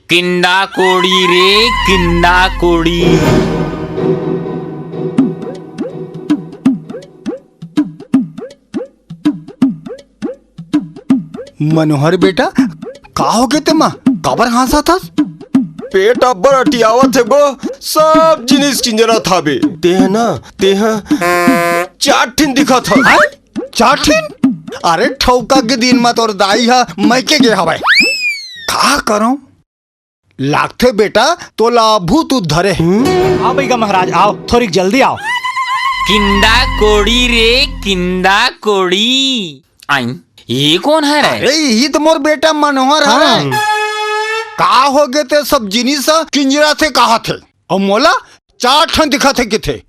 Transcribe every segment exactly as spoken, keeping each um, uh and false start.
किंदा कोड़ी रे, किंदा कोड़ी। मनोहर बेटा, का होगे तेमा? काबर हाँसत हस? पेट अब्बड़ अटियावत हे गो, सब जिनिस किंजरत हाबे। तेह ना, तेह चार ठिन दिखत हस। हैं? चार ठिन? अरे, ठौका के दिन म तोर दाई ह मइके गे हवय। का करंव? लागथे बेटा, तोला भूत उत धरे हे। आव बइगा महाराज, आव, थोरिक जल्दी आव। किंदा कोड़ी रे, किंदा कोड़ी। आई, ये कोन हरे? अरे, इही तो मोर बेटा मनोहर हरे। हाँ। का होगे ते सब जिनिस ह किंजरत हे कहत हे, अउ मोला चार ठन दिखत हे किथे।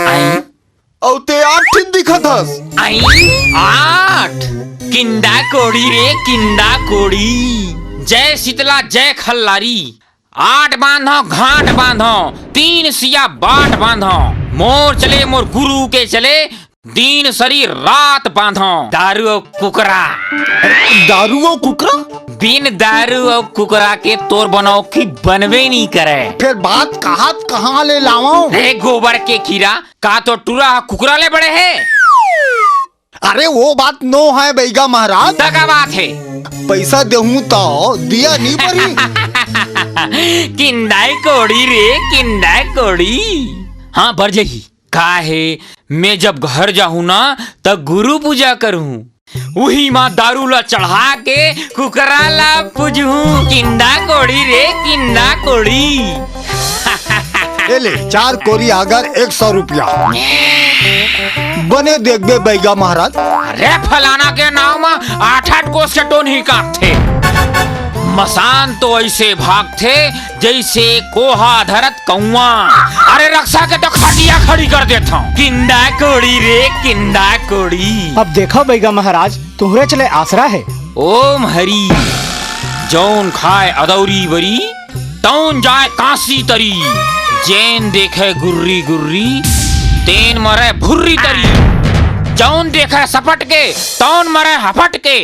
आई। अउ ते आठ ठिन दिखत हस। आई, आठ। किंदा कोड़ी रे, किंदा कोड़ी। जय शीतला, जय खल्लारी। आठ बांधो, घाट बांधो, तीन सिया बाट बांधो। मोर चले, मोर गुरु के चले, दिन सरी रात बांधो। दारू अउ कुकरा। दारू अउ कुकरा? बिन दारू अउ कुकरा के तोर बनौखी बनबे नइ करे। फेर बात कहात कहाँ ले लावंव? रे गोबर के कीरा, का तोर टूरा ह कुकरा ले बड़े हे? अरे वो बात नो हय बइगा महाराज। त का बात हे? पइसा देहूं त दिया नइ बरही। किंदा कोड़ी रे, किंदा कोड़ी। हाँ, बर जही। का हे, मैं जब घर जाहूं ना, त गुरु पूजा करहूं। उही म दारू ला चढ़ा के कुकरा ला पूजहूं। किंदा कोड़ी रे, किंदा कोड़ी। ए ले, चार कोरी आगर एक सौ रुपया। बने देखबे बइगा महाराज। अरे, फलाना के नाव म आठ आठ कोस के टोनही कांपथे। मसान तो अइसे भागथे, जइसे कोहा धरत कौआ। अरे, रक्षा के तो खटिया खड़ी कर देथंव। किंदा कोड़ी रे, किंदा कोड़ी। अब देखव बइगा महाराज, तुंहरेच ले आसरा हे। ओम हरि। जौन खाय अदौरी बरी, तौन जाय कांसी तरी। जेन देखे गुर्री गुर्री, तेन मरे भुर्री तरी। जौन देखे सपट के, तौन मरे हपट के।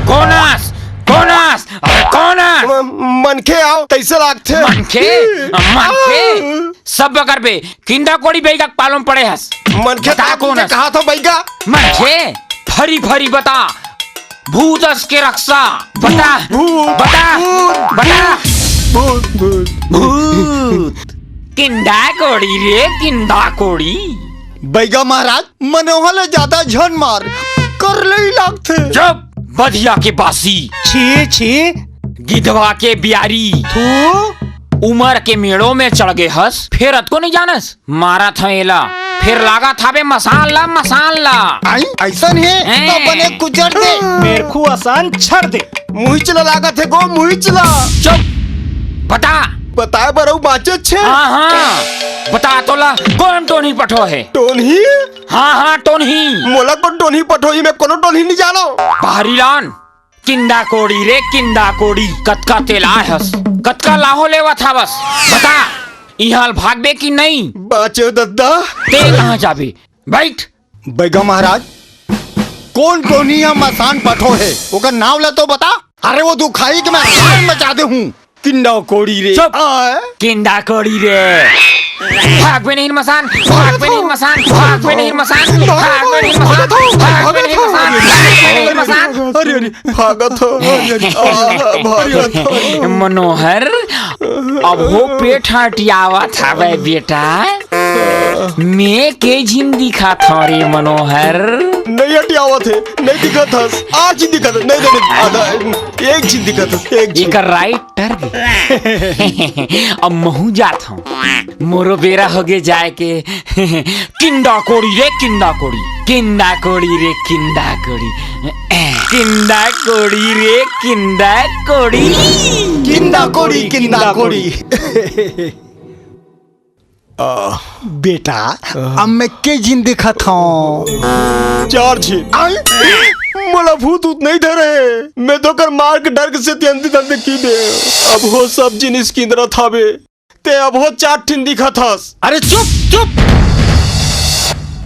कोन अस, कोन अस, अरे कोन अस? म-, मनखे आव, कइसे लागथे? मनखे? मनखे? सब बकर बे, किंदा कोड़ी बइगा के पालों पड़े हस। मनखे बता त कोन अस? कहाथंव बइगा। मनखे? फरी फरी बता। भूत अस के रक्षा। बता। भूत, बता। भूत, बता। भूत, भूत। भूत। किंदा कोड़ी रे, किंदा कोड़ी। बइगा महाराज, मनोहर ले जादा झन मार, करलई लागथे। चुप, बधिया के बासी। छी, छी। गिधवा के बियारी। थू। उमर के मेड़ो में चढ़ गे हस, फेर अतको नइ जानस? मारत हंव एला, फेर लागत हाबे मसान ला, मसान ला। आई, अइसन हे, हैं। त बने कुचर दे। मेरखू असन छर दे। मुहिच ला लागत हे गो, मुहिच ला। चुप, बता। बताय बर अउ बाँचे छे। हाँ, हाँ, बता तोला, कोन टोनही पठो हे? टोनही? हाँ, हाँ, टोनही। मोला कोन टोनही पठोही, मैं कोनो टोनही नइ जानंव। बाहरी लान, किंदा कोड़ी रे, किंदा कोड़ी, कतका तेल आय हस, कतका लाहो लेवत हवस, बता, इहाँ ले भागबे कि नइ? बाँचे दद्दा। ते कहाँ जाबे? बइठ। बइगा महाराज, कोन टोनही ह मसान पठो हे, ओकर नाव ला तो बता। अरे वो दुखाही के मैं हाल मचा देहूँ। किंदा कोड़ी रे। चुप। आय। किंदा कोड़ी रे। भागबे नहीं मसान, भागबे नहीं मसान, भागबे नहीं मसान, भागबे नहीं मसान, भागबे नहीं मसान, भागबे नहीं मसान। अरे, अरे, भागत हो, अरे, अरे, आ, भागत हो। मनोहर, अब हो पेट हटियावत हवय बेटा। मैं के झिन दिखत हंव रे मनोहर। नहीं हटियावत हे, नहीं दिखत हस। आज ही दिखत हस, नहीं, नहीं, नहीं, आधा, एक झिन दिखत हस, एक झिन। एकर राइट टर्न। अब महूं जात हंव, मोरो बेरा होगे जाय के। किंदा कोड़ी रे किंदा कोड़ी, किंदा कोड़ी रे किंदा कोड़ी, किंदा कोड़ी रे किंदा कोड़ी। किंदा कोड़ी, किंदा कोड़ी। आ। बेटा, अब मैं के झिन दिखत हंव? चार झिन। आय? मोला भूत उत नहीं धरे। मैं तो कर मार के डर के सेती अंधी धंधे की दे। अब हो सब जिनिस किंदरत हावे। ते अब हो चार ठिन दिखत हस। अरे चुप, चुप।